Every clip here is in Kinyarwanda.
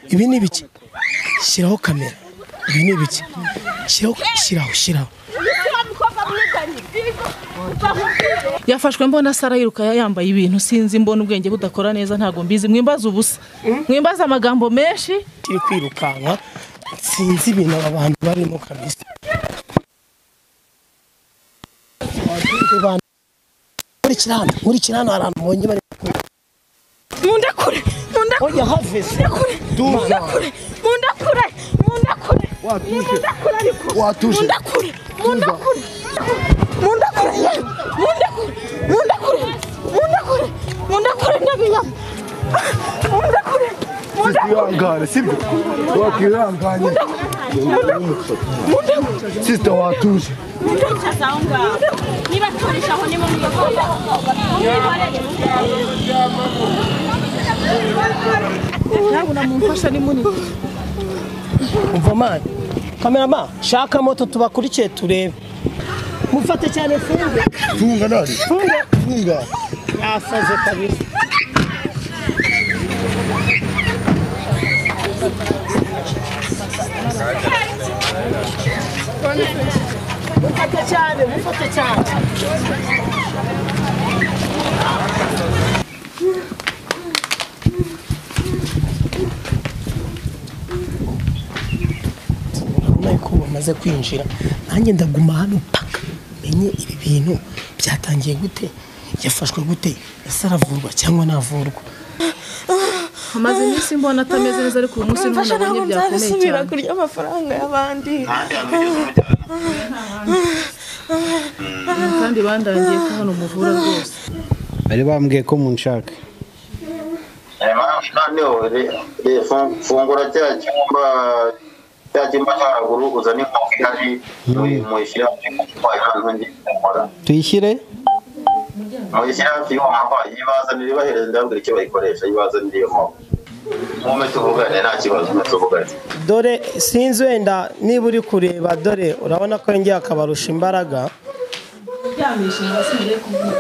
Ibi ni ibiki? Shyiraho kamera. Ibi ni ibiki? Shyiraho, shyiraho, shyiraho. Yafashwe mbona Sara yiruka yambaye ibintu sinzi, mbona ubwenge budakora neza, ntago mbizi. Mwimbaza ubusa, mwimbaza amagambo menshi. Kiri kwirukanka, sinzi ibintu aba bantu barimo kabisa. Nkurikira hano, hari ahantu mbonye bari. Mundakure, mundakure. Oya have se. Mundakure, mundakure, mundakure. Mundakure ariko. Watuje. Mundakure, mundakure. Mundakure, mundakure, mundakure, mundakure, mundakure ndabinyama. Mundakure, mundakure. Wihangane, sibyo? Wakwihanganye. Mundakure. Sister watuje. Niba turishaho ni mu Ntabona mumfasha ni munini. Umva man. Cameraman, shaka moto tubakurikiye turebe. Mufate cyane funge. Funga nani? Funga. Funga. Yasaze kabisa. Mufate cyane, mufate cyane. Urabona ko bamaze kwinjira, nanjye ndaguma hano paka menye ibi bintu byatangiye gute, yafashwe gute, ese aravurwa cyangwa ntavurwa. Amaze iminsi mbona atameze neza, ariko uyu munsi Mfasha, nabonye ntabwo byakomeye nzabisubira cyane. kurya amafaranga y'abandi. Kandi bandangiye ko hano muvura rwose. Bari bambwiye ko munshaka. Noneho fungura cya cyumba, cya cyumba cyo haruguru, uzane inkoko ihari muyishyire hafi y'ahantu ngiye gukora. Tuyishyire? Muyishyire hafi y'uwo murwayi, yibazanire, ibahereze, ndababwira icyo bayikoresha, yibazanire iyo nkoko. Mume tuvugane, nta kibazo, mume tuvugane. Dore sinzi wenda niba uri kureba, dore urabona ko yongeye akabarusha imbaraga. Ryamishe hasi mbere yo kuvuga.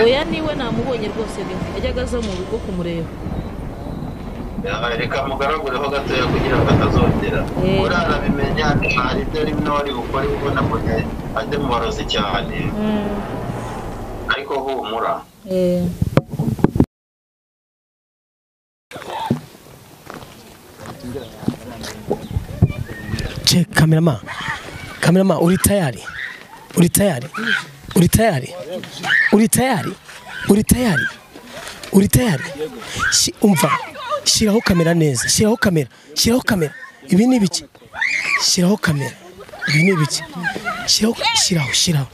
Oya niwe namubonye rwose, niwe yajyaga aza mu rugo kumureba. Reka mugaragureho gatoya kugira ngo atazongera. Buriya arabimenya, hari ibyo arimo ari bukore ubona ko ajya mu barozi cyane. Ariko humura. Check cameraman. Cameraman, uri tayari? Uri tayari? Uri tayari? Uri tayari? Uri tayari? Uri tayari? Umva, shyiraho kamera neza, shyiraho kamera, shyiraho kamera. Ibi ni ibiki? Shyiraho kamera. Ibi ni ibiki? Shyiraho, shyiraho, shyiraho.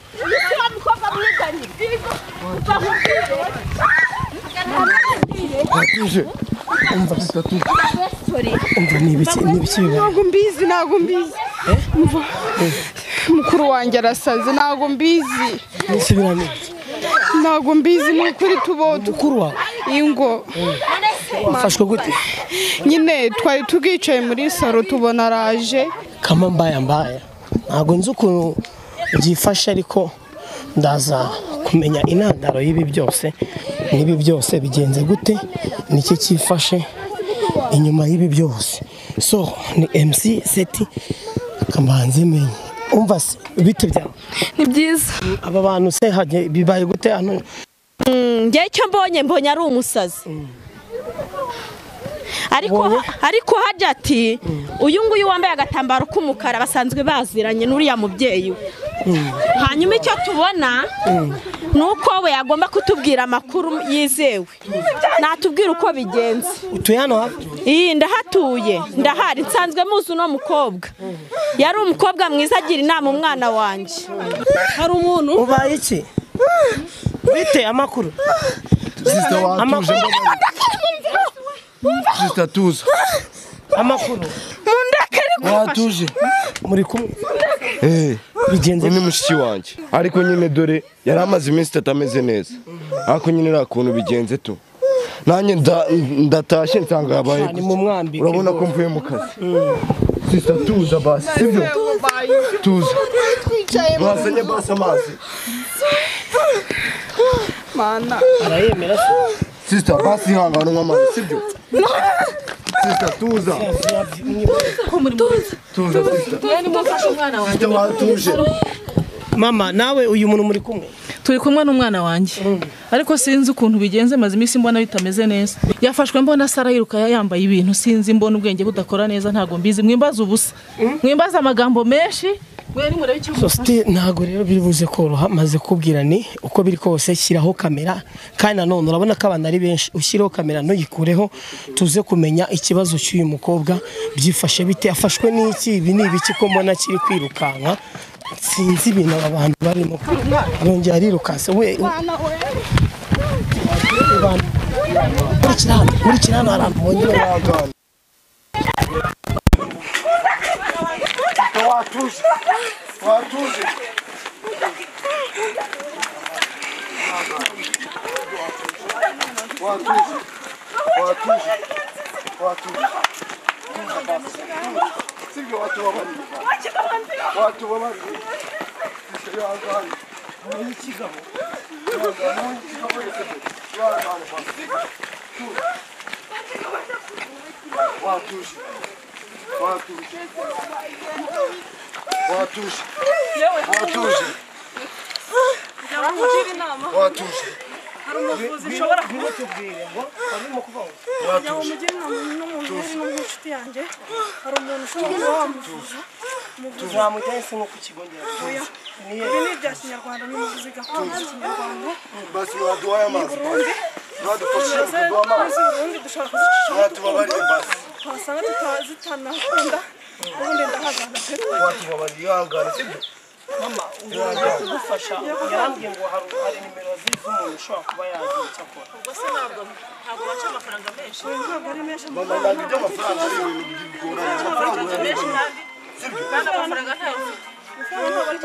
Watuje. Umva, umva ni ibiki, ni ibiki bibaye? Ntabwo mbizi, ntabwo mbizi. Umva, mukuru wanjye arasaze, ntabwo mbizi. Nisubiramo ibiki? Ntabwo mbizi, ni ukuri tubodo. Mukuru wawe Ingo. wafashwe gute? Nyine twari tugicaye muri saro tubona araje. Kama mbaya mbaya. Ntabwo nzi ukuntu byifashe, ariko ndaza kumenya intandaro y'ibi byose, n'ibi byose bigenze gute, niki cyifashe inyuma y'ibi byose. So ni MC Seti, kamanze menye. Umva se bite byawe? Ni byiza. Aba bantu se haje bibaye gute hano? Njye icyo mbonye, mbonye ari umusazi. Ariko ariko hajya ati uyu nguyu wambaye agatambaro k'umukara basanzwe baziranye n'uriya mubyeyi we. Hanyuma icyo tubona ni uko we agomba kutubwira amakuru yizewe, natubwira uko bigenze. Utuye hano hafi? Iyi ndahatuye, ndahari, nsanzwe muzi uno mukobwa. Yari umukobwa mwiza, agira inama umwana wanjye. Hari umuntu Ubaye iki? Bite amakuru? Sister watuje. Sister tuza. Amakuru. Watuje. Muri kumwe Bigenze ni mushiki wanjye. Ariko nyine dore yari amaze iminsi itatu ameze neza. Ariko nyine nta kuntu bigenze tu. Nanjye ndatashye nsanga yabaye. Ni mu mwambike. Urabona ko mvuye mu kazi. Sister tuza basi, sibyo? Tuza. Twicaye Mwazanye basi amazi. Mana. Arayemera se. Sister basi ihangane unywa amazi sibyo? Sister tuza. Tuza sister. Sister watuje. Mama nawe uyu muntu muri kumwe? Turi kumwe n'umwana wanjye. Ariko sinzi ukuntu bigenze maze iminsi mbona bitameze neza. Yafashwe mbona Sara yiruka yambaye ibintu sinzi mbona ubwenge budakora neza ntago mbizi mwimbaza ubusa. Mwimbaza amagambo menshi. Sosti ntago rero biri buze koroha maze kubwira ni uko biri kose shyiraho kamera kandi nanone urabona ko abantu ari benshi ushyiraho kamera ntuyikureho tuze kumenya ikibazo cy'uyu mukobwa byifashe bite afashwe n'iki ibi ni ibiki ko mbona kiri kwirukanka sinzi ibintu aba bantu barimo arongera arirukanse we nkurikira hano hari ahantu mbonye Watuje. Watuje. Watuje. Watuje. Watuje. Sibyo watubabariye. Watubabariye. Ihangane. Ni ikigabo. Ihangane. Watuje. Watuje. Watuje. Watuje. Watuje. Hari umuvuzi ushobora kuba umugira inama n'umuntu n'inshuti yanjye hari umuntu ushobora kuba wamuvuza tuzamujyanye se nko ku kigo nderabuzima ibi ni ibya kinyarwanda n'umuvuzi gakondo kinyarwanda basi waduhaye amazi mwadufashije kuduha amazi Burundi dushobora kuzicisha mwatubabariye basi twasanga zitanakunda ubundi ndahagana pe watubabariye ihangane sibyo mama ugiye kugufasha yarambwiye ngo hari nimero z'umuntu ushobora kuba yagira icyo akora ubwo se ntabwo baca amafaranga menshi ntabwo ari menshi mama ntabwo iby'amafaranga ari ibintu bigoranye amafaranga menshi kandi kandi amafaranga ntayo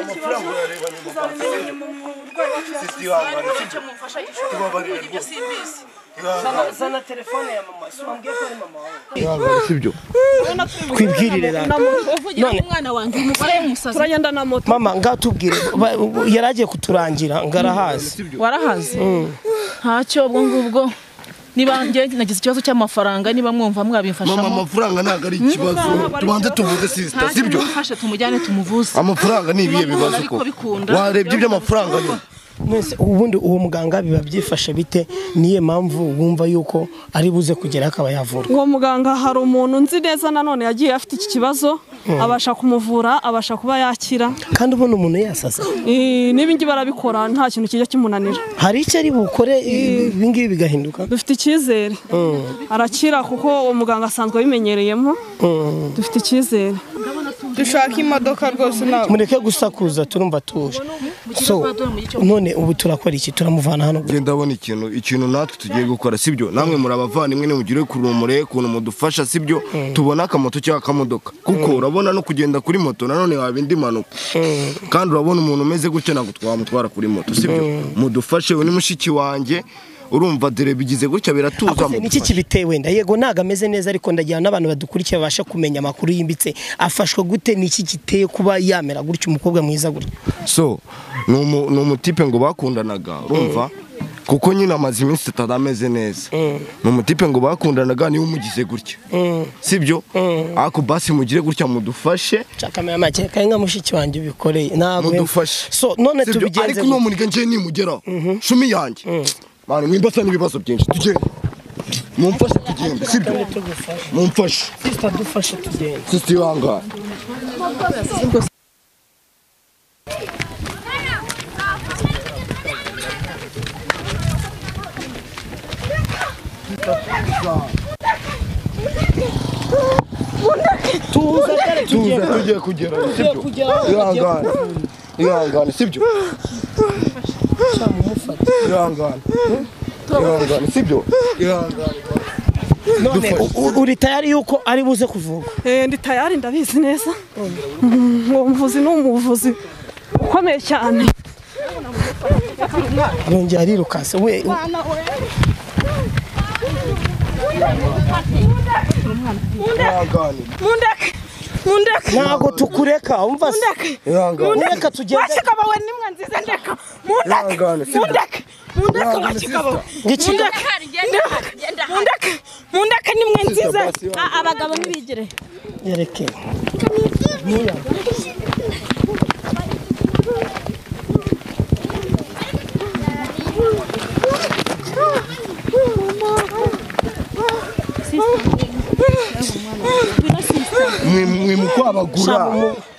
amafaranga urareba nyuma zana telefone ya mama si wambwiye ko ari mama wawe sibyo twibwirire rero none umwana wanjye umugore w'umusazi turagenda na moto mama ngatubwire yaragiye kuturangira ngarahazi warahazi ntacyo ubwo ngubwo niba njye nagize ikibazo cy'amafaranga niba mwumva mwabimfashamo mama amafaranga ntabwo ari ikibazo tubanze tuvuze sister sibyo mufashe tumujyane tumuvuze amafaranga ni ibihe bibazo ko warebye iby'amafaranga nyuma mwese ubundi uwo muganga biba byifashe bite niye mpamvu wumva yuko ari buze kugera akaba yavurwa uwo muganga hari umuntu nzi neza nanone yagiye afite iki kibazo abasha kumuvura abasha kuba yakira kandi ubona umuntu yasaza n'ibingi barabikora nta kintu kijya kimunanira hari icyo ari bukore ibingibi bigahinduka dufite icyizere arakira kuko uwo muganga asanzwe abimenyereyemo dufite icyizere dushaka imodoka rwose ntabwo mureke gusakuza turumva tuje so none ubu turakora iki turamuvana hano ngenda ndabona ikintu natwe tugiye gukora sibyo namwe muri abavandimwe nimugire kurumure ukuntu mudufasha sibyo tubona akamoto cyangwa akamodoka kuko urabona no kugenda kuri moto nanone waba indi mpanuka kandi urabona umuntu umeze gutya ntabwo twamutwara kuri moto sibyo mudufashe uyu ni mushiki wanjye urumva dore bigize gutya biratuza niki kibitewe wenda yego ntago ameze neza ariko ndagira n'abantu badukurikiye babasha kumenya amakuru yimbitse afashwe gute niki giteye kuba yamera gutya umukobwa mwiza gutya so ni umutipe ngo bakundanaga urumva kuko nyine amaze iminsi itatu ameze neza ni umutipe ngo bakundanaga niwe umugize gutya sibyo ariko basi mugire gutya mudufashe kamera make kandi nka mushiki wanjye ubikoreye ntabwo mudufashe so none tubigenze ariko uno muniga njye nimugeraho shumi yanjye mani mwimbasa n'ibibazo byinshi tugende mumfashe tugende sibyo mumfashe sister dufashe tugende sister ihangane tuza tugiye kugera sibyo ihangane ihangane sibyo ihangane ihangane sibyo ihangane none uri tayari yuko ari buze kuvurwa ndi tayari ndabizi neza uwo muvuzi ni umuvuzi ukomeye cyane arongera arirukanse we ihangane mundeke Mundeke. Ntabwo tukureka umva se. Mundeke tugende. Washikaba we nimwe nziza ndeka. Mundeke. Mundeke. Mundeke washikaba. Ngiki. Mundeke. Mundeke nimwe nziza. Abagabo nibigire. Yereke.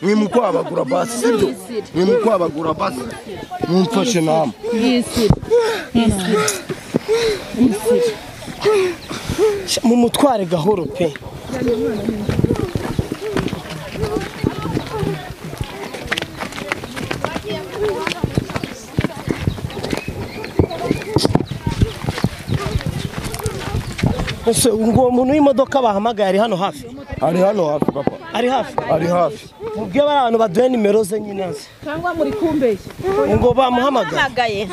Mwimukwabagura basi sibyo mwimukwabagura basi mumfashe namwe mumutware gahoro pe. Ese ngo umuntu w'imodoka bahamagaye ari hano hafi? Ari hano hafi papa. Ari hafi? Ari hafi. Mubwiye bari abantu baduhe nimero ze nyine aze. Cyangwa muri kumbeye. Ngo bamuhamagaye.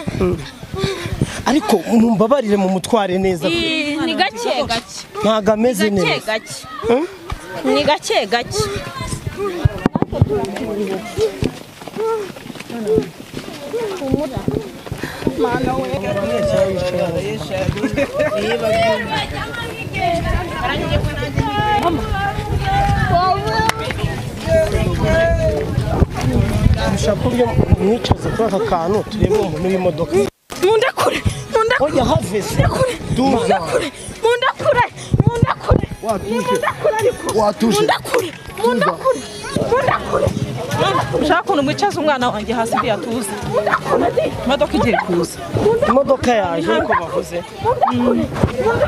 Ariko mumbabarire mu mutware neza. Ni gake gake. Ntago ameze neza. Gake gake. Ni gake gake. Mana we. Ushaka uburyo mwicaza kuri aka kantu turebe umuntu w'imodoka. Mundakure, mundakure. Oya have se. Mundakure, mundakure, mundakure. Mundakure ariko. Mundakure, mundakure, mundakure. Ushaka ukuntu mwicaza umwana wanjye hasi ndi yatuza. Imodoka igiye kuza. Imodoka yaje ariko bavuze.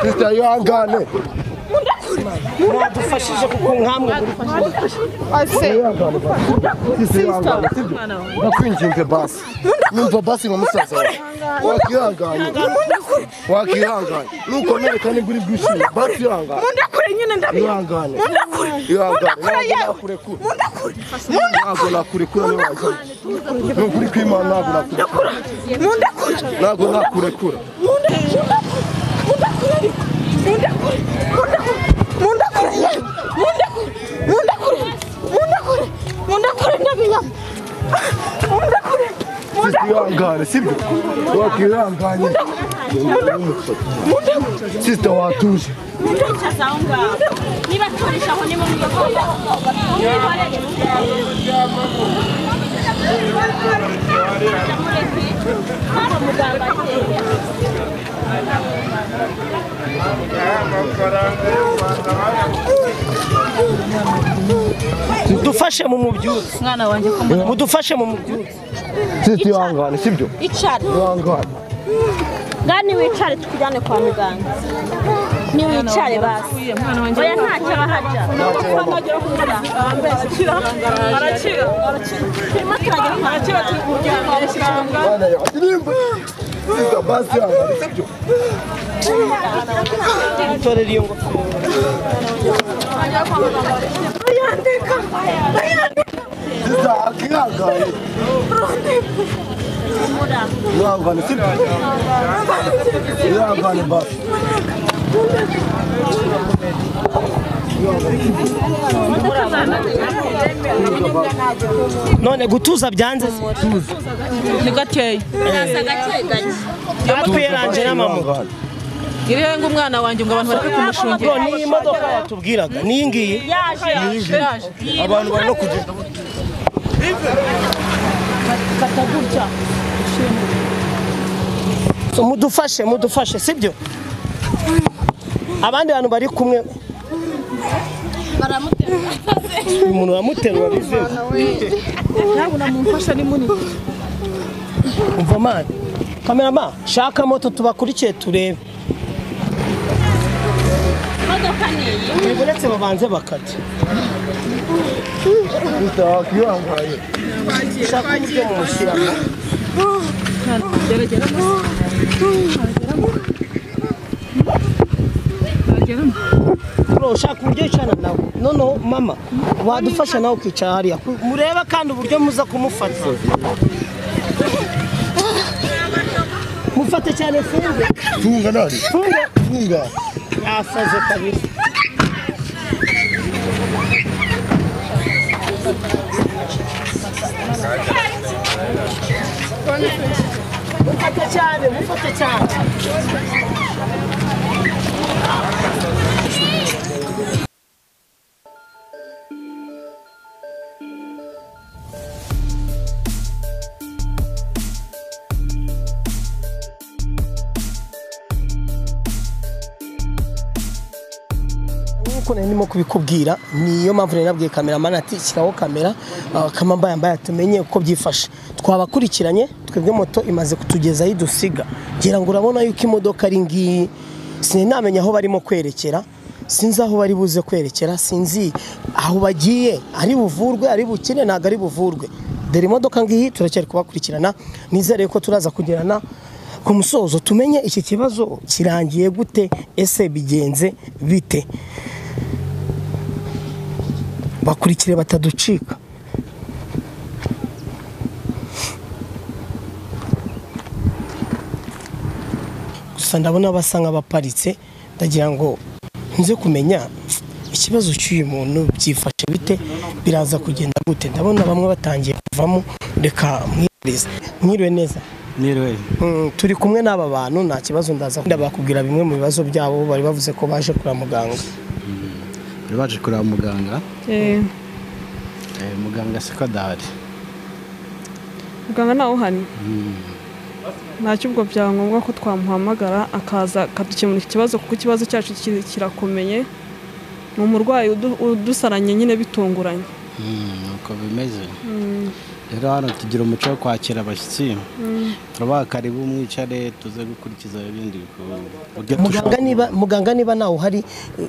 Sister yangane. Mwadufashije kuko nkamwe ase. Sister ndakwinginze basi. Numva basi nka musaza. Wakihanganye. Wakihanganye. Nuko nereka ni buri bwishime. Basi ihangane. Mundakure nyine ndabihangane. Mundakure. Mundakure yewe. Mundakure. Ntabwo nakurekura niba. Nukuri kw'Imana ntabwo nakurekura. Mundakure. Ntabwo nakurekura. Mundakure ariko. Mundakure. Mundakure. Mundakure. Mundakure. Mundakure. Mundakure ndabiyama. Mundakure. Mundakure. Sibyo. Wakihanganye. Sister watuje. Niba turishaho ni mu Mudufashe mu mubyutse. Mwana wanjye ko mudufashe mu mubyutse. Sister ihangane sibyo? Icara. Ihangane. Ngani wicare tukujyane kwa muganga. Ni wicare basi. Oya ntacyo bahaja. Arakira. Turimo turajya kwa arakira turi kuryama. Sister basi ihangane sibyo? Torera iyo ngofero. Bayandeka. Bayandeka. Sister akihangane. Ihangane sibyo? Ihangane basi. None gutuza byanze ni gakeya. Atwiranje n'amamoto. Irihe ngo umwana wanjye ngo abantu bareke kumushungera. Ni imodoka yatubwiraga ni ngiyi. Yaje. Abantu bari no kugenda. Kata gutya. So mudufashe mudufashe sibyo? Abandi bantu bari kumwe baramuterura. Umuntu bamuterura bizewe. Ntabwo namumfasha ni munini. Umva man. Cameraman, shaka moto tubakurikiye turebe. Imodoka ni iyi. Uretse babanze bakate. Sister akihanganye. Shaka uburyo mumushyiramo. Bro, ushaka uburyo yicarana nawe. Noneho mama wadufasha nawe ukicara hariya. Mureba kandi uburyo muza kumufata. Mufate cyane funga. Funga nani? Funga. Funga. Yasaze kabisa. Mufate cyane, mufate cyane. Nkuko nari ndimo kubikubwira, niyo mpamvu nari nabwiye cameraman ati shyiraho kamera kamamba yambaye tumenye uko byifashe. Twabakurikiranye twebwe, moto imaze kutugezaho idusiga, ngira ngo urabona yuko imodoka ari ngiyi. Sinamenya aho barimo kwerekera, sinzi aho bari buze kwerekera, sinzi aho bagiye, ari buvurwe ari bukine ntago ari buvurwe. Dore imodoka ngiyi, turacyari kubakurikirana, nizere ko turaza kugerana ku musozo tumenye iki kibazo kirangiye gute, ese bigenze bite. Bakurikire bataducika. Gusa ndabona basa nk'abaparitse, ndagira ngo nze kumenya ikibazo cy'uyu muntu byifashe bite, biraza kugenda gute. Ndabona bamwe batangiye kuvamo, reka mwirize. Mwiriwe neza. Mwiriwe. Turi kumwe n'aba bantu, nta kibazo, ndaza ndabakubwira bimwe mu bibazo byabo. Bari bavuze ko baje kureba muganga. Bari baje kureba muganga? Muganga siko adahari. Muganga ntawe uhari? Ntacyo, ubwo byaba ngombwa ko twamuhamagara akaza akadukemura iki kibazo, kuko ikibazo cyacu kirakomeye. Ni umurwayi udusaranye nyine bitunguranye. Uko bimeze rero, hano tugira umuco wo kwakira abashyitsi, turabaha karibu, mwicare tuze gukurikiza ibindi. Muganga niba nawe uhari,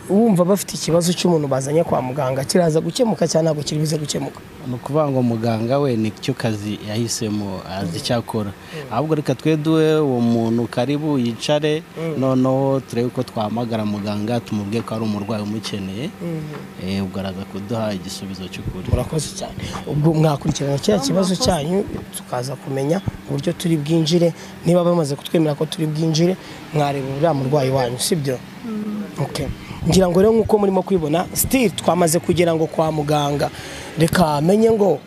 wumva bafite ikibazo cy'umuntu bazanye kwa muganga, kiraza gukemuka cyangwa ntabwo kiri buze gukemuka? Ni ukuvuga ngo muganga we nicyo kazi yahisemo, azi icyo akora. Ahubwo reka twe duhe uwo muntu karibu yicare, noneho turebe uko twahamagara muganga tumubwiye ko ari umurwayi umukeneye, ubwo araza kuduha igisubizo cy'ukuri. Murakoze cyane. Ubwo mwakurikirana kiriya kibazo cyanyu, tukaza kumenya uburyo turi bwinjire. Niba bamaze kutwemera ko turi bwinjire, mwareba uriya murwayi wanyu, sibyo? Okay. Ngira ngo rero nkuko murimo kwibona, still twamaze kugira ngo kwa muganga, reka menye ngo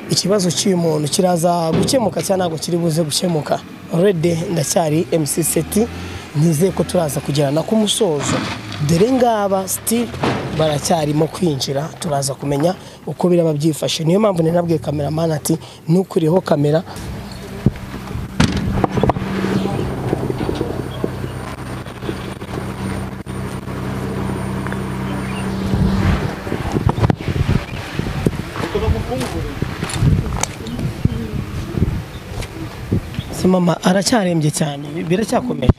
ikibazo cy'uyu muntu kiraza gukemuka cyangwa ntabwo kiri buze gukemuka. Already ndacyari MC Seti, nizeye ko turaza kugerana ku musozo. Dore ngaba still baracyarimo kwinjira, turaza kumenya uko biraba byifashe. Niyo mpamvu nabwiye cameraman ati nukuriho kamera. Mama aracyarembye cyane, biracyakomeje.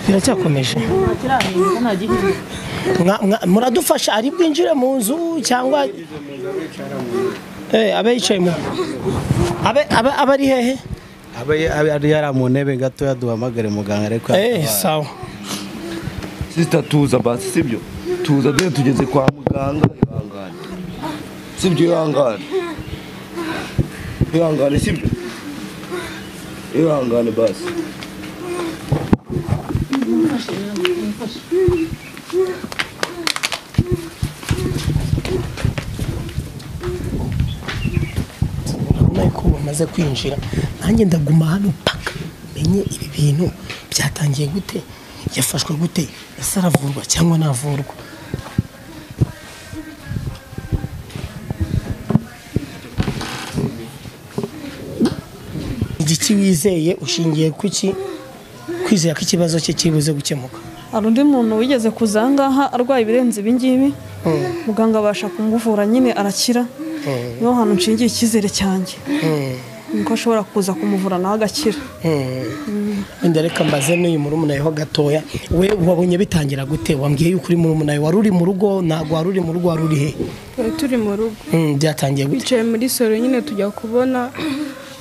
Biracyakomeje. Muradufasha ari bwinjire mu nzu cyangwa abe yicaye mu abe ari hehe? Abe ari yari mu ntebe gatoya, duhamagare muganga ariko. Sawa. Sister tuza basi, sibyo? Tuza dore tugeze kwa muganga, ihangane. Sibyo, ihangane. Ihangane, sibyo? Ihangane basi. Urabona ko bamaze kwinjira, nanjye ndaguma hano paka menye ibi bintu byatangiye gute, yafashwe gute, ese aravurwa cyangwa ntavurwa. Igiki wizeye ushingiye kuki kwizera ko ikibazo cye kibuze gukemuka? Hari undi muntu wigeze kuza ngaha arwaye ibirenze ibi ngibi, muganga abasha kumuvura nyine arakira. Niho hantu nshingiye icyizere cyanjye niko ashobora kuza kumuvura nawe agakira. Wenda reka mbaze n'uyu murumuna ho gatoya, we wabonye bitangira gute? Wambwiye yuko uri murumuna, wari uri mu rugo? Ntabwo wari uri mu rugo, wari uri he? Turi mu rugo. Byatangiye gute? Bicaye muri soro nyine, tujya kubona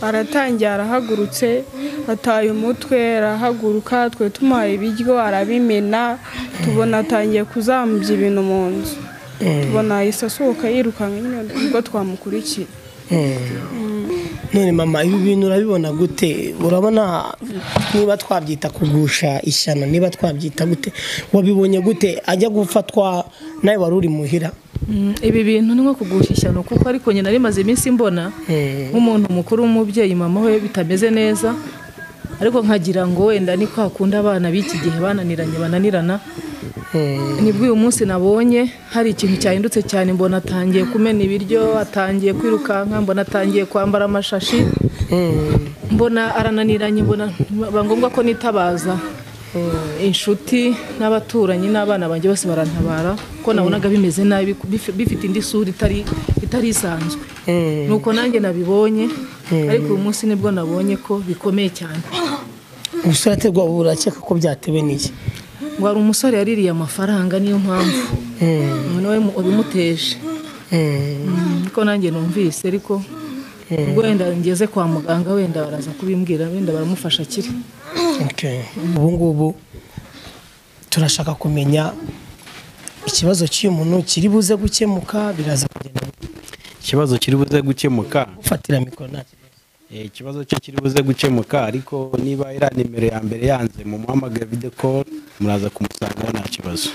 aratangiye arahagurutse, ataye umutwe arahaguruka, twe tumuhaye ibiryo arabimena, tubona atangiye kuzambya ibintu mu nzu, tubona ahise asohoka yirukanka nyine ubwo twamukurikiye. None mama, ibi bintu urabibona gute? Urabona niba twabyita kugusha ishyano, niba twabyita gute? Wabibonye gute ajya gufatwa Nawe wari uri muhira. Ibi bintu ni nko kugusha ishyano, kuko ariko nyina rimaze iminsi mbona nk'umuntu mukuru w'umubyeyi mama we bitameze neza, ariko nkagira ngo wenda ni kwa kundi abana b'iki gihe bananiranye bananirana. Nibwo uyu munsi nabonye hari ikintu cyahindutse cyane, mbona atangiye kumena ibiryo, atangiye kwirukanka, mbona atangiye kwambara amashashi, mbona arananiranye, mbona ngombwa ko nitabaza inshuti n'abaturanyi n'abana banjye bose barantabara, ko nabonaga bimeze nabi, bifite indi sura itari isanzwe. Nuko nanjye nabibonye, ariko uyu munsi nibwo nabonye ko bikomeye cyane. Umusore aterwa urakeka ko byatewe n'iki? Ngo hari umusore yaririye amafaranga, niyo mpamvu niwe ubimuteje. Ko nanjye numvise, ariko ubwo wenda ngeze kwa muganga wenda baraza kubimbwira, wenda baramufasha akire. Ubu ngubu turashaka kumenya ikibazo cy'uyu muntu kiri buze gukemuka, biraza kugenda. Ikibazo kiri buze gukemuka, ufatira mikoro nta ikibazo cyo kiri buze gukemuka, ariko niba ira nimero ya mbere yanze mumuhamagare video call, muraza kumusanga nta kibazo.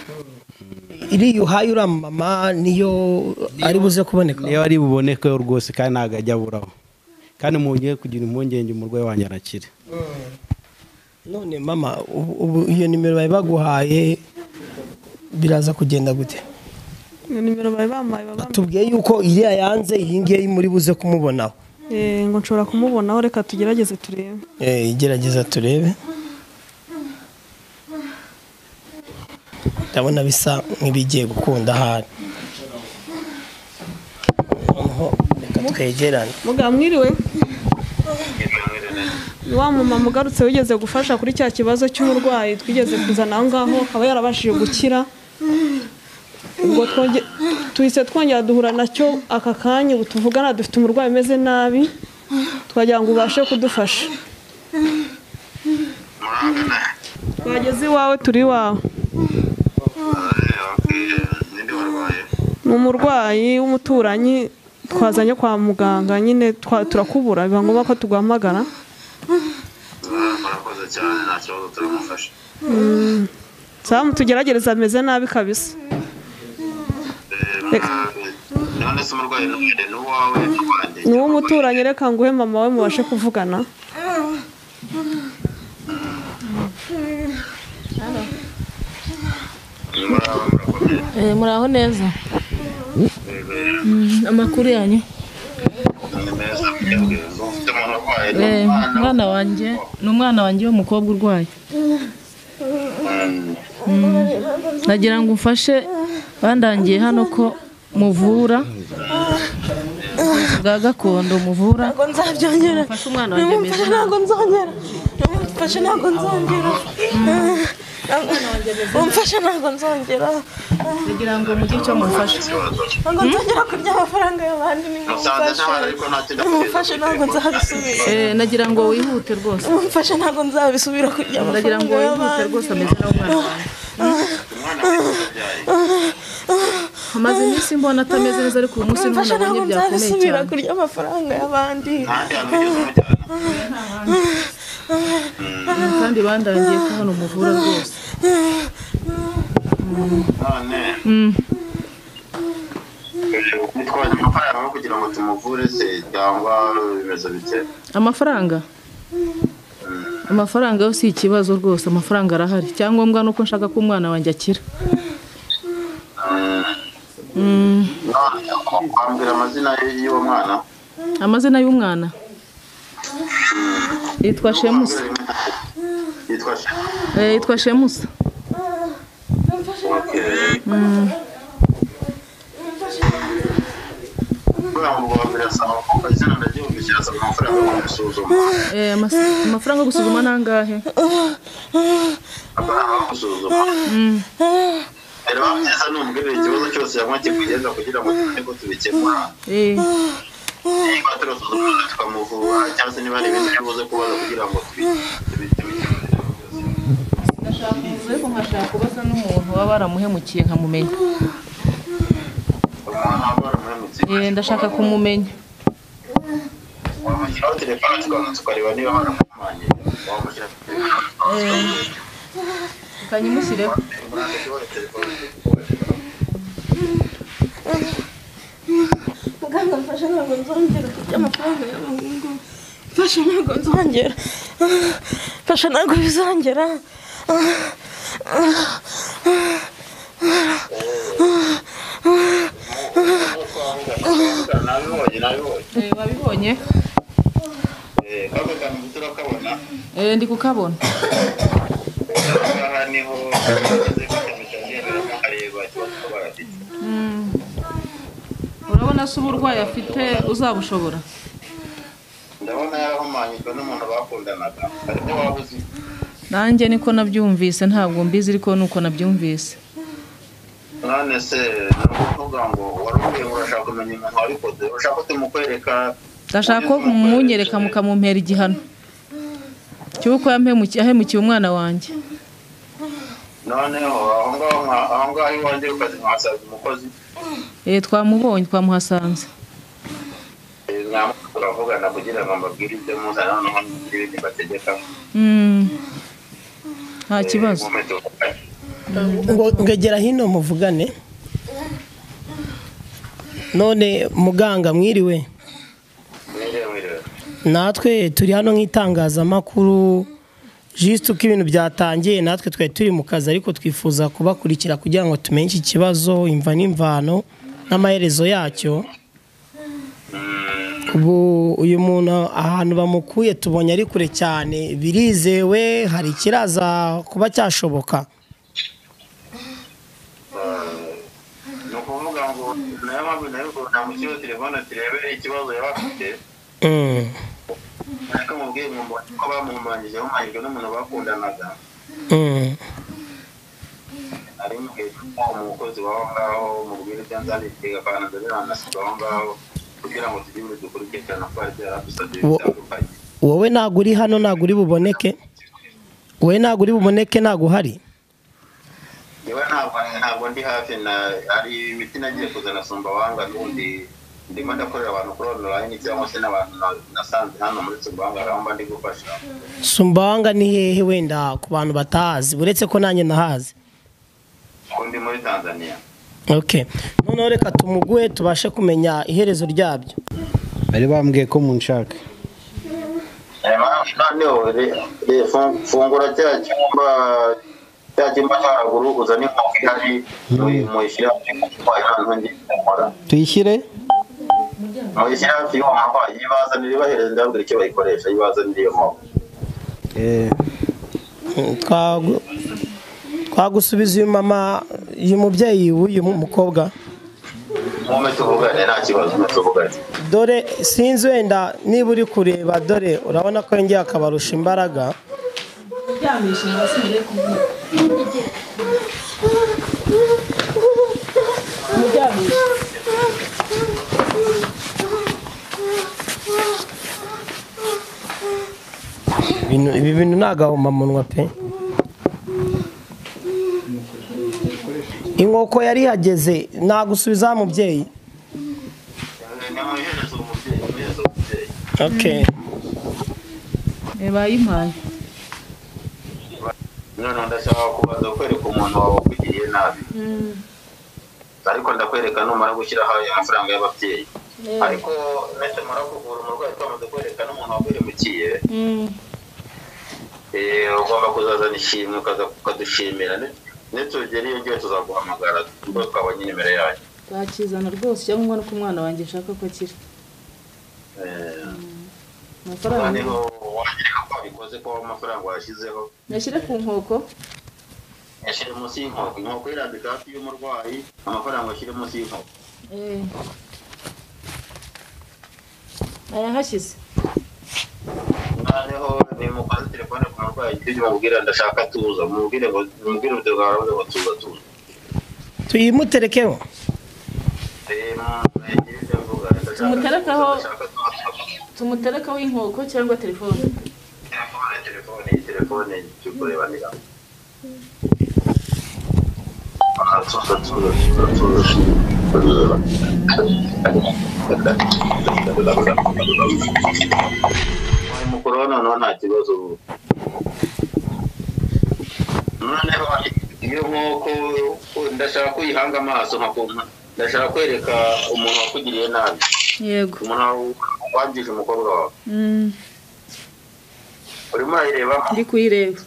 Iri uhaye ura mama niyo ari buze kuboneka, niyo ari buboneke rwose, kandi ntago ajya aburaho, kandi mugiye kugira impungenge umurwayi wanyu arakire. None mama, ubu iyo nimero bari baguhaye biraza kugenda gute? Iyo nimero bari bamaye tubwiye yuko iriya yanze, iyi ngiyi muri buze kumubonaho. Ngo nshobora kumubonaho, reka tugerageze turebe. Gerageza turebe. Ndabona bisa nk'ibigiye gukunda ahari. Reka twegerane. Muganga mwiriwe? Wa mama mugarutse wigeze gufasha kuri cya kibazo cy'umurwayi twigeze kuzana aho ngaho, akaba yarabashije gukira. Ubwo tuhise twongera duhura nacyo aka kanya, ubu tuvugana dufite umurwayi umeze nabi, twagira ngo ubashe kudufasha. Twageze iwawe, turi iwawe. Ni umurwayi w'umuturanyi twazanye kwa muganga nyine, turakubura biba ngombwa ko tuguhamagara. Murakoze cyane, nta kibazo turamufasha. Samu tugeragereza, ameze nabi kabisa. None se umurwayi ni uwawe? Ni uw'umuturanyi, reka nguhe mama we mubashe kuvugana. Muraho neza. Amakuru yanyu? Umwana wanjye ni umwana wanjye w'umukobwa urwaye. Nagira ngo umfashe, bandangiye hano ko muvura bwa gakondo, muvura. Ntabwo nzabyongera. Umwana wanjye ameze nabi. Ntabwo nzongera. Umfashe ntabwo nzongera. Umfashe ntabwo nzongera. Kugira ngo mugire icyo mufashe. Ntabwo nzongera kurya amafaranga y'abandi. Umfashe ntabwo nzabisubira. Nagira ngo wihute rwose. Umfashe ntabwo nzabisubira kurya amafaranga. Nagira ngo wihute rwose, ameze nabi umwana wanjye. Amaze iminsi mbona atameze neza, ariko uyu munsi nabonye byakomeye cyane. Kurya amafaranga y'abandi. Kandi bandangiye ko hano muvura rwose. None nitwaje amafaranga kugira ngo tumuvure se, cyangwa bimeze bite? Amafaranga? Amafaranga yo si ikibazo rwose, amafaranga arahari. Icyangombwa nuko nshaka ko umwana wanjye akira. Wambwira amazina y'uwo mwana? Amazina y'umwana yitwa Shemusa. Yitwa Shemusa. Amafaranga yo gusuzuma ni angahe? Ikibazo cyose yanywa kikugeza kugira ngo tumenye ko tubikemura. Niba turasuzuma tukamuvura, cyangwa se niba hari ibindi tubuze kubaza kugira ngo tubikemure. Ariko nkashaka kubaza n'umuntu waba waramuhemukiye nkamumenya. Ndashaka kumumenya. Wamushyiraho telefone tukabanza tukareba niba baramuhumanye. Wamushyira Ukanyimushyireho. Muganga mfasha ntabwo nzongera kurya amafaranga y'abahungu. Mfasha ntabwo nzongera. Mfasha ntabwo bizongera. Wabibonye? Ndi kukabona. Urabona se uburwayi afite uzabushobora? Ndabona yarahumanyijwe n'umuntu bakundanaga. Ariko wabuze. Nanjye niko nabyumvise, ntabwo mbizi ariko nuko nabyumvise. None se nukuvuga ngo warubwiye urashaka kumenya umuntu wabikoze, urashaka ko tumukwereka? Ndashaka ko mumunyereka mukamumpera igihano cy'uko yahemukiye umwana wanjye. Noneho aho ngaho iwanjye ukazi mwahasanze umukozi? Twamubonye, twamuhasanze. Turavugana kugira ngo mbabwire ibyo muzana, noneho n'ibindi bategeka. Nta kibazo. Ngo ngegera hino muvugane. None muganga mwiriwe? Natwe turi hano nk'itangazamakuru, juste uko ibintu byatangiye natwe twari turi mu kazi, ariko twifuza kubakurikira kugira ngo tumenye iki kibazo, imva n'imvano n'amaherezo yacyo. Ubu uyu muntu ahantu bamukuye tubonye ari kure cyane, birizewe hari ikiraza kuba cyashoboka? Ni ukuvuga ngo nayo mpamvu nayo namushyiriho telefone turebe ikibazo yaba afite. Ariko mubwiye ngo ko bamuhumanyije, bahumanyijwe n'umuntu bakundanaga. Ari mubwiye ko umukozi w'aho ngaho mubwire ibyo nzanitega kandi nzabirandasiga aho ngaho kugira ngo tujye muri dukurikirana ko hari ibyo yaradusabye bitandukanye. Wowe ntabwo uri hano, ntabwo uri buboneke. Wowe ntabwo uri buboneke, ntabwo uhari. Yewe ntabwo ndi hafi, na hari imiti nagiye kuzana Sumbawanga, n'ubundi ndimo ndakorera abantu kuri online cyangwa se n'abantu nasanze hano muri Sumbawanga aho mba ndi gufasha. Sumbawanga ni hehe wenda ku bantu batazi, uretse ko nanjye nahazi? Ko ndi muri Tanzania. Okay. Noneho reka tumuguhe tubashe kumenya iherezo ryabyo. Bari bambwiye ko munshaka. Noneho fungura cya cyumba cya haruguru uzane inkoko ihari muyishyire tuyishyire muyishyire hafi y'uwo murwayi, yibazanire ibahereze, ndababwira icyo bayikoresha, yibazanire iyo nkoko. Twagusubiza uyu mama, uyu mubyeyi w'uyu mukobwa. Mume tuvugane nta kibazo, tuvugane. Dore sinzi wenda niba uri kureba, dore urabona ko yongeye akabarusha imbaraga. Ibi bintu ni agahomamunwa pe. Inkoko yari ihageze, nagusubiza mubyeyi. Okay. Bayimpaye. None ndashaka kubanza kwereka umuntu wawe wakugiriye nabi. Ariko ndakwereka numara gushyiraho amafaranga y'ababyeyi. Ariko nitumara kuvura umurwayi twamaze kwereka n'umuntu waguhemukiye, ugomba kuzazana ishimwe ukadushimira. Nitugera iyo ngiyo tuzaguhamagara ubwo twabonye nimero yanyu. Bakizana rwose, cyangwa nuko umwana wanjye nshaka ko akira. Amafaranga wanyereka ko wabikoze, ko amafaranga wayashyizeho. Yashyire ku nkoko. Yashyire munsi y'inkoko. Inkoko irambika hafi y'umurwayi, amafaranga ashyire munsi y'inkoko. Ayahashyize. Noneho nimukoze telefone ku murwayi, ujye umubwira ndashaka tuza, mubwire ngo mubwire ngo tuza tuza. Tuyimuterekeho. Tumuterekaho inkoko cyangwa telefone? Telefone tukurebanira. Mukuru noneho nta kibazo ubu. Noneho iyo nkoko ndashaka kuyihanga amaso nkakumva Ndashaka kwereka umuntu wakugiriye nabi. Yego. Umuntu wangije umukobwa wawe. Urimo urayireba? Ndi kuyireba.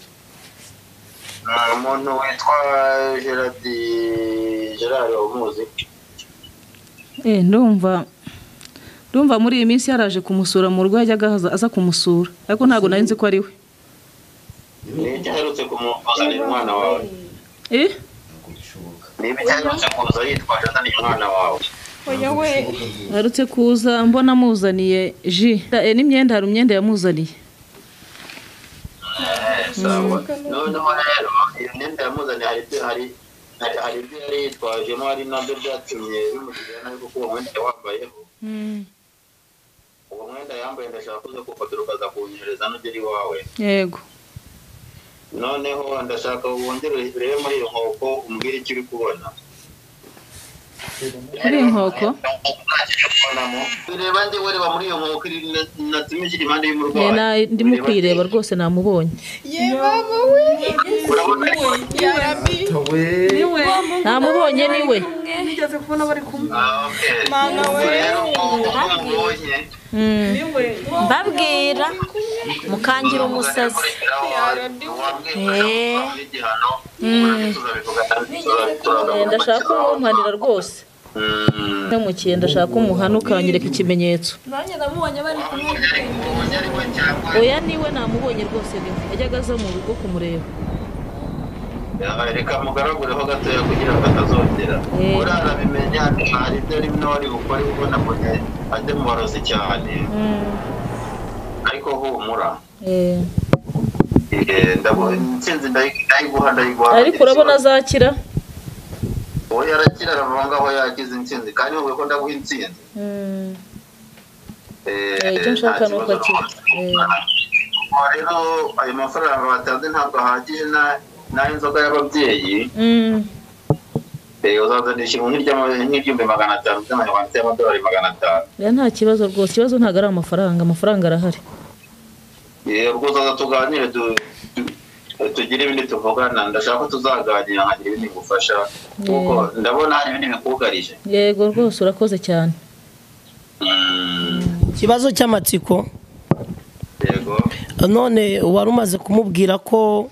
Umuntu witwa Gerard umuzi? Ndumva muri iyi minsi yaraje kumusura mu rugo, yajyaga aza kumusura, ariko ntabwo nari nzi ko ari we. Ni iki aherutse kumuzanira umwana wawe? Niba aherutse kuza yitwaje azaniye umwana wawe? Oya we. Aherutse kuza mbona amuzaniye ji n'imyenda, hari imyenda yamuzaniye. Sawa. Noneho rero iyo myenda yamuzaniye hari ibyo yari yitwajemo, hari nabyo byatumye bimugirira nabi kuko uwo mwenda wambayeho. Uwo mwenda yambaye ndashaka kuza kuwufotora ukaza kuwunyohereza nugera iwawe. Yego. Noneho ndashaka wongere urebe muri iyo nkoko umbwire icyo uri kubona. Muri iyo nkoko? Reba njyewe, reba muri iyo nkoko natumye ikiri impande y'umurwayi. Ndimo kuyireba rwose namubonye. Ye baba we. Niwe. Namubonye niwe. Nigeze kubona bari kumwe. Mana we. Mbabwira mukangira umusazi. Ndashaka kumpanira rwose. Ntamukiye ndashaka umuhana ukanyereka ikimenyetso. Nanjye namubonye bari kumwe. Oya niwe namubonye rwose niwe. Yajyaga aza mu rugo kumureba. Reka mugaragureho gatoya kugira ngo atazongera. Urarabimenya hari ibyo arimo ari gukora ubona ko ajya mu barozi cyane. Ariko humura. Ndabona intsinzi ndayiguha. Ariko urabona azakira? Oya arakira, arava ngaho yagize intsinzi kandi wowe ko ndaguha intsinzi. Icyo nshaka ni uko akira. Rero ayo mafaranga batanze ntabwo ahagije n'inzoga y'ababyeyi. Uzazanisha nk'ibyumbi 500 by'amanyarwanda y'amadolari 500. Nta kibazo rwose, ikibazo ntabwo ari amafaranga, amafaranga arahari. Ubwo uzaza tuganire tugire ibindi tuvugana, ndashaka ko tuzaganira nkagira ibindi ngufasha kuko ndabona hari ibindi bikugarije. Yego rwose urakoze cyane. Ikibazo cy'amatsiko. Yego. None wari umaze kumubwira ko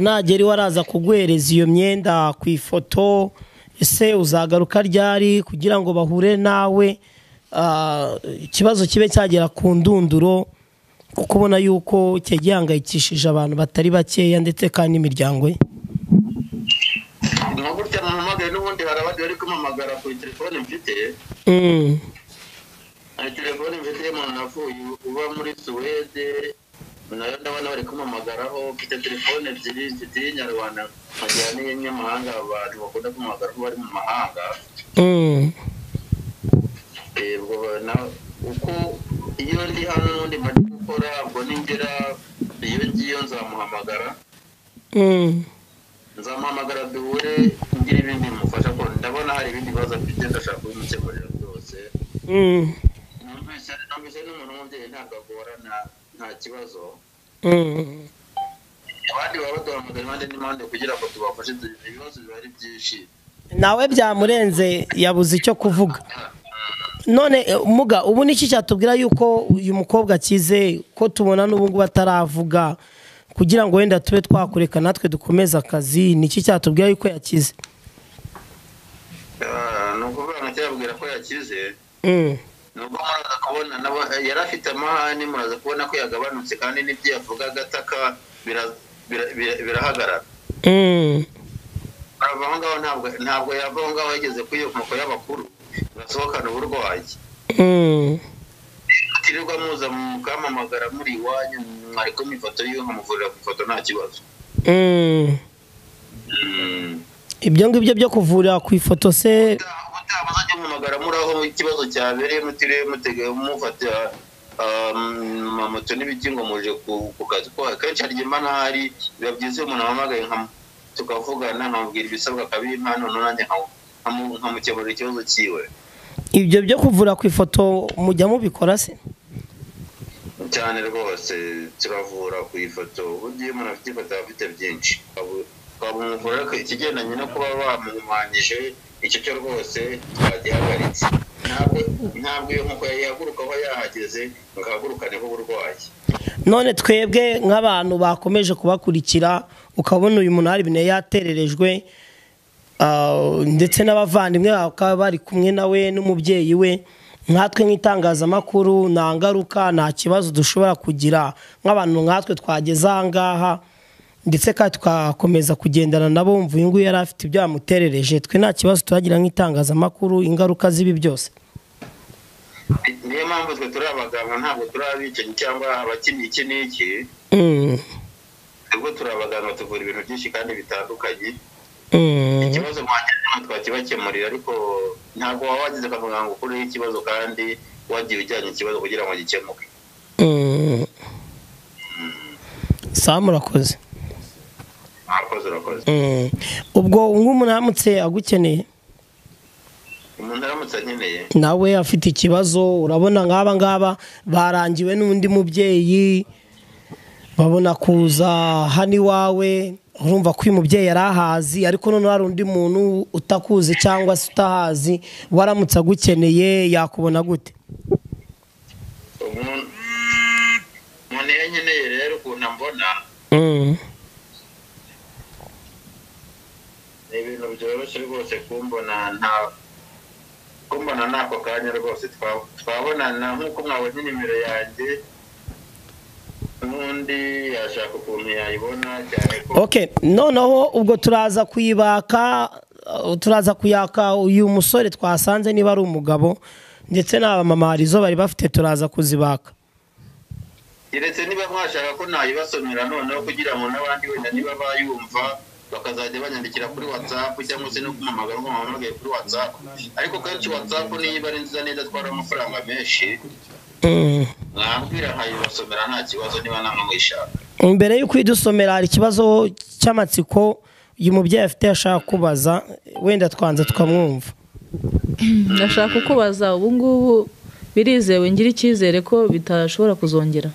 nagera iwe araza kuguhereza iyo myenda ku ifoto, ese uzagaruka ryari kugira ngo bahure nawe, ikibazo kibe cyagera ku ndunduro, kuko ubona yuko cyagihangayikishije abantu batari bakeya ndetse kandi n'imiryango ye? Nka gutya muhamagaye n'ubundi hari abandi bari kumamagara ku telefone mfite. Hari telefone mfite y'umuntu navuye uba muri Suwede, nayo ndabona bari kumamagaraho. Mfite telefone ebyiri, mfite iy'inyarwanda nkagira n'iy'inyamahanga, abantu bakunda kumamagaraho bari mu mahanga. Uko iyo ndi hano n'ubundi mba ndi gukora, ubwo ningera iyo ngiyo nzamuhamagara. Nzamuhamagara duhure ngira ibindi mufasha, ko ndabona hari ibindi bibazo mfite ndashaka kubimukemurira byose. Numvise n'umuntu w'umubyeyi ntabwo agorana, nta kibazo. Abandi baba baduhamagara impande n'impande kugira ngo tubafashe, ibibazo biba ari byinshi. Nawe byamurenze yabuze icyo kuvuga. None muga ubu niki cyatubwira yuko uyu mukobwa akize, ko tubona n'ubu ngubu ataravuga, kugira ngo wenda tube twakureka natwe dukomeze akazi, niki cyatubwira yuko yakize? Ni ukuvuga ngo cyabwira ko yakize. Nuko muraza kubona yari afite amahane, muraza kubona ko yagabanutse kandi n'ibyo yavugaga ataka birahagarara. Arava aho ngaho, ntabwo yava aho ngaho yageze kuri iyo nkoko y'abakuru basohokana uburwayi. Atirirwa muza mukamamagara muri iwanyu, mwariko ifoto yiwe nkamuvurira ku ifoto nta kibazo. Ibyo ngibyo byo kuvurira ku ifoto se muzajya muhamagara muri aho ikibazo cyabereye, mutiriwe mutege mufata moto n'ibiki ngo muje ku kazi ko akenshi hari igihe mba ntahari, biba byiza iyo umuntu ahamagaye tukavugana nkamubwira ibisabwa akabimpa, noneho nanjye nkamukemurira ikibazo cyiwe. Ibyo byo kuvura ku ifoto mujya mubikora se? Cyane rwose turavura ku ifoto, uburyo iyo umuntu afite ifoto aba afite byinshi. Twabumuvura ariko ikigendanye no kuba bamuhumanyije Icyo cyo rwose twagihagaritse. Ntabwo iyo nkoko yahaguruka aho yahageze ngo ahagurukaneho uburwayi. None twebwe nk'abantu bakomeje kubakurikira, ukabona uyu muntu hari ibintu yatererejwe, ndetse n'abavandimwe bakaba bari kumwe nawe n'umubyeyi we, nkatwe nk'itangazamakuru nta ngaruka, nta kibazo dushobora kugira nk'abantu nkatwe twageze aha ngaha, ndetse kandi tugakomeza kugendana nabo. Mva uyu nguyu yari afite ibyo yamuterereje, twe nta kibazo turagira nk'itangazamakuru ingaruka z'ibi byose. Niyo mpamvu twe turi abaganga, ntabwo turi abicanyi cyangwa abakinnyi iki n'iki. Twebwe turi abaganga, tuvura ibintu byinshi kandi bitandukanye. Ikibazo mwagira twakibakemurira, ariko ntabwo waba wagize kwa muganga ukureho ikibazo kandi wagiye ujyanye ikibazo kugira ngo gikemuke. Sawa, murakoze. Murakoze, urakoze. Ubwo nk'umuntu aramutse agukeneye, umuntu aramutse ankeneye nawe afite ikibazo, urabona nk'aba ngaba barangiwe n'undi mubyeyi, babona kuza hano iwawe, urumva ko uyu mubyeyi yari ahazi, ariko noneho hari undi muntu utakuzi cyangwa se utahazi, waramutse agukeneye yakubona gute? Umuntu iyo ankeneye rero ukuntu ambona ni ibintu byoroshye rwose kumbona, nta kumbona n'ako kanya rwose twabonana nk'uko mwabonye nimero yanjye, n'undi yashaka ukuntu yayibona cyane ko. Okay, noneho ubwo turaza kuyibaka, turaza kuyaka uyu musore twasanze niba ari umugabo, ndetse n'abamama hari izo bari bafite, turaza kuzibaka. Keretse niba mwashaka ko nayibasomera noneho kugira ngo n'abandi wenda niba bayumva bakazajya banyandikira kuri WhatsApp cyangwa se no kumpamagara ngo bampamagaye kuri WhatsApp. Ariko kenshi WhatsApp niba ari nziza neza itwara amafaranga menshi, mwambwira nkayibasomera nta kibazo niba namwe muyishaka. Mbere y'uko idusomera hari ikibazo cy'amatsiko uyu mubyeyi afite ashaka kubaza, wenda twanza tukamwumva. Ndashaka kukubaza, ubu ngubu birizewe, ngira icyizere ko bitashobora kuzongera?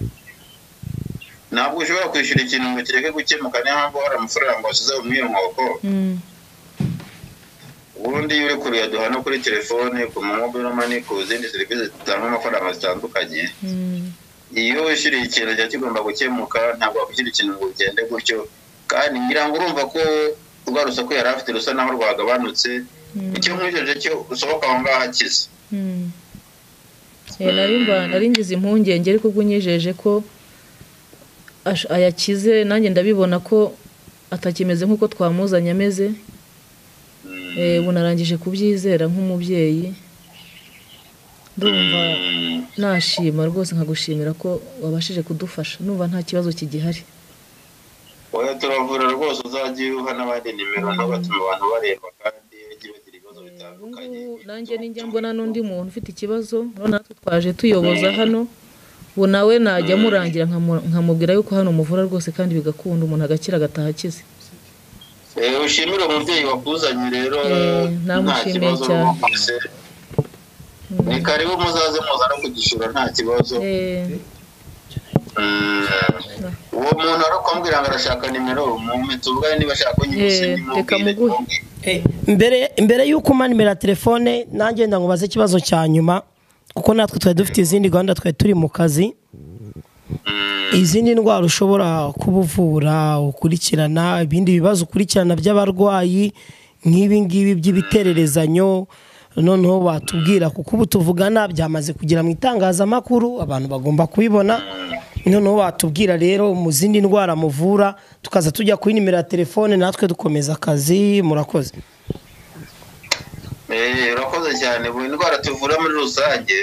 Ntabwo ushobora kwishyura ikintu ngo kireke gukemuka, niyo mpamvu hari amafaranga washyize mu iyo nkoko. Ubundi iyo uri kuyaduha no kuri telefone, ku mobile money, ku zindi serivisi zitanga amafaranga zitandukanye, iyo wishyuriye ikintu kiba kigomba gukemuka, ntabwo wakwishyura ikintu ngo ugende gutyo. Kandi ngira ngo urumva ko rwa rusaku yari afite rusa naho rwagabanutse, icyo nkwijeje cyo usohoka aho ngaho akize. Nari ngize impungenge, ariko ubwo unyijeje ko ayakize, nanjye ndabibona ko atakimeze nk'uko twamuzanye ameze. Ubu narangije kubyizera nk'umubyeyi, ndumva nashima rwose, nkagushimira ko wabashije kudufasha, numva nta kibazo kigihari. Oya, turavura rwose, uzajye uha n'abandi nimero ntugatuma abantu bareba kandi bagira ibibazo bitandukanye. Nanjye ninjya mbona n'undi muntu ufite ikibazo, natwe twaje tuyoboza hano, ubu nawe najya murangira nkamubwira yuko hano muvura rwose kandi bigakunda, umuntu agakira agataha akize. Ushimire umubyeyi wakuzanye rero, nta kibazo rwose, ni karibu muzaze muza no kugishura nta kibazo. Uwo muntu arakumbwira ngo arashaka nimero, mumpe tuvugane niba ashaka kunyibutsa. Reka muguhe. Mbere y'uko umpa nimero ya telefone, nanjye ndamubaze ikibazo cya nyuma, kuko natwe twari dufite izindi gahunda, twari turi mu kazi. Izindi ndwara ushobora kubuvura ukurikirana, ibindi bibazo ukurikirana by'abarwayi nk'ibi ngibi by'ibitererezanyo, noneho watubwira, kuko ubu tuvugana byamaze kugera mu itangazamakuru, abantu bagomba kubibona. Noneho watubwira rero mu zindi ndwara muvura, tukaza tujya kuri nimero ya telefone natwe dukomeza akazi. Murakoze. Urakoze cyane. Buri ndwara tuvura muri rusange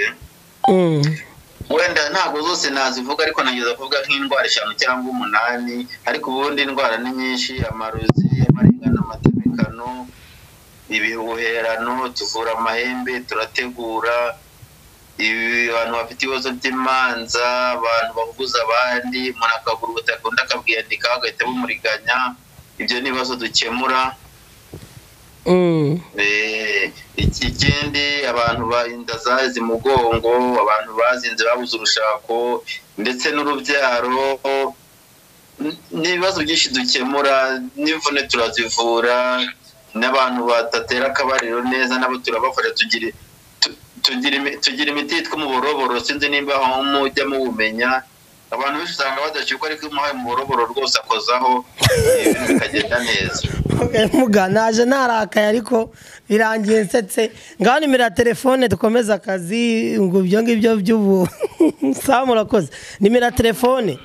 wenda ntabwo zose nazivuga, ariko nageza kuvuga nk'indwara 5 cyangwa 8, ariko ubundi indwara ni nyinshi: amarozi, amarengano, amatemekano, ibihuherano, tuvura amahembe, turategura abantu bafite ibibazo by'imanza, abantu bahuguza abandi, umuntu akagura ubutaka undi akabwiyandika agahita bumuriganya, ibyo ni ibibazo dukemura. Ikindi abantu inda zahize umugongo, abantu bazinze babuze urushako ndetse n'urubyaro, ni ibibazo byinshi dukemura, n'imvune turazivura, N'abantu batatera akabariro neza nabo turabafasha, tugira imiti yitwa umuboroboro, sinzi nimba aho mujya muwumenya. Abantu benshi usanga badashyukwa, ariko iyo umuhaye umuboroboro rwose akozaho ibintu bikagenda neza. Muga naje narakaye ariko birangiye nsetse. Ngaho nimero ya telefone dukomeze akazi, ngo ibyo ngibyo by'ubu. Sawa, murakoze. Nimero ya telefone.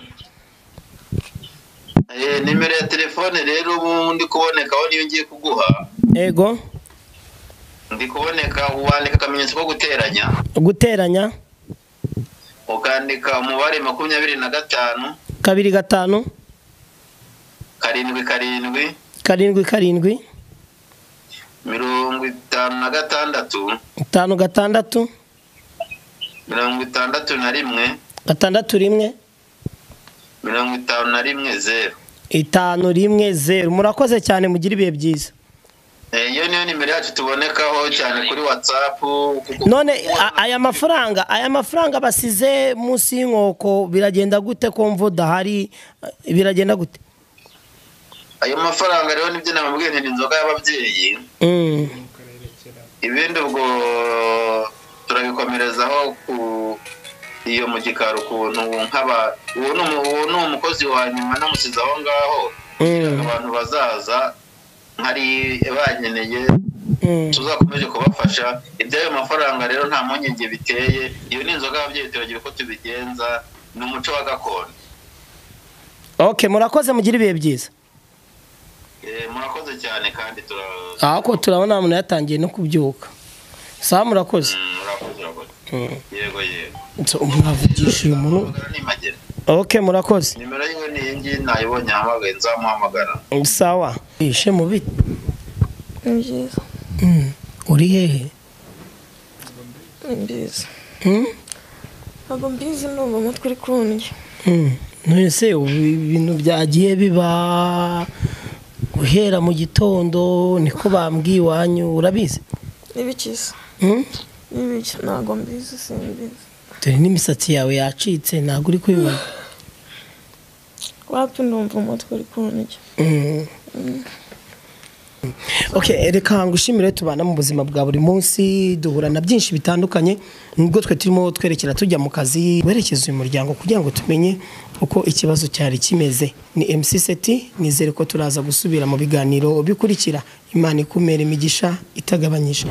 Nimero ya telefone rero ubu ndi kubonekaho niyo ngiye kuguha. Ego. Ndi kuboneka, wandika akamenyetso ko guteranya. Guteranya. Ukandika umubare 25 25 7 7 7 7 56 56 61 61 51 0 51 0. Murakoze cyane, mugire ibihe byiza. Iyo niyo nimero yacu tubonekaho cyane kuri WhatsApp. None aya mafaranga basize munsi y'inkoko biragenda gute ko mvo dahari, biragenda gute? Ayo mafaranga rero nibyo namubwiye nti inzoga y'ababyeyi. Ibindi ubwo turabikomerezaho ku iyo mu gikari ukuntu nk'aba uwo ni umukozi wa nyuma namusize aho ngaho, abantu bazaza nkari banyeneye tuzakomeje kubafasha. Iby'ayo mafaranga rero nta mpungenge biteye, iyo ni inzoga y'ababyeyi turagira uko tubigenza, ni umuco wa gakondo. Okay, murakoze, mugire ibihe byiza. Murakoze cyane kandi ahako turabona umuntu yatangiye no kubyuka. Sawa, murakoze. Yego yego. Mwavugisha uyu muntu. Okay, murakoze. Nimero yiwe ni iyi ngiyi nayibonye, ahamagaye nzamuhamagara. Sawa. Ishe mu biti. Ni byiza. Uri hehe? Ni byiza. Ntabwo mbizi, ndumva umutwe uri kundya. None se ibintu byagiye biba guhera mu gitondo niko bambwiye iwanyu, urabizi? Nibikiza. Nibiki, ntabwo mbizi, simbizi. Dore n'imisatsi yawe yacitse, ntabwo uri kubibona. Wapi, ndumva umutwe uri kundya. Okay, reka ngushimire, tubana mu buzima bwa buri munsi, duhura na byinshi bitandukanye, nubwo twe turimo twerekera tujya mu kazi werekeza uyu muryango kugira ngo tumenye uko ikibazo cyari kimeze. Ni MC Seti, nizere ko turaza gusubira mu biganiro bikurikira. Imana ikumere imigisha itagabanyije.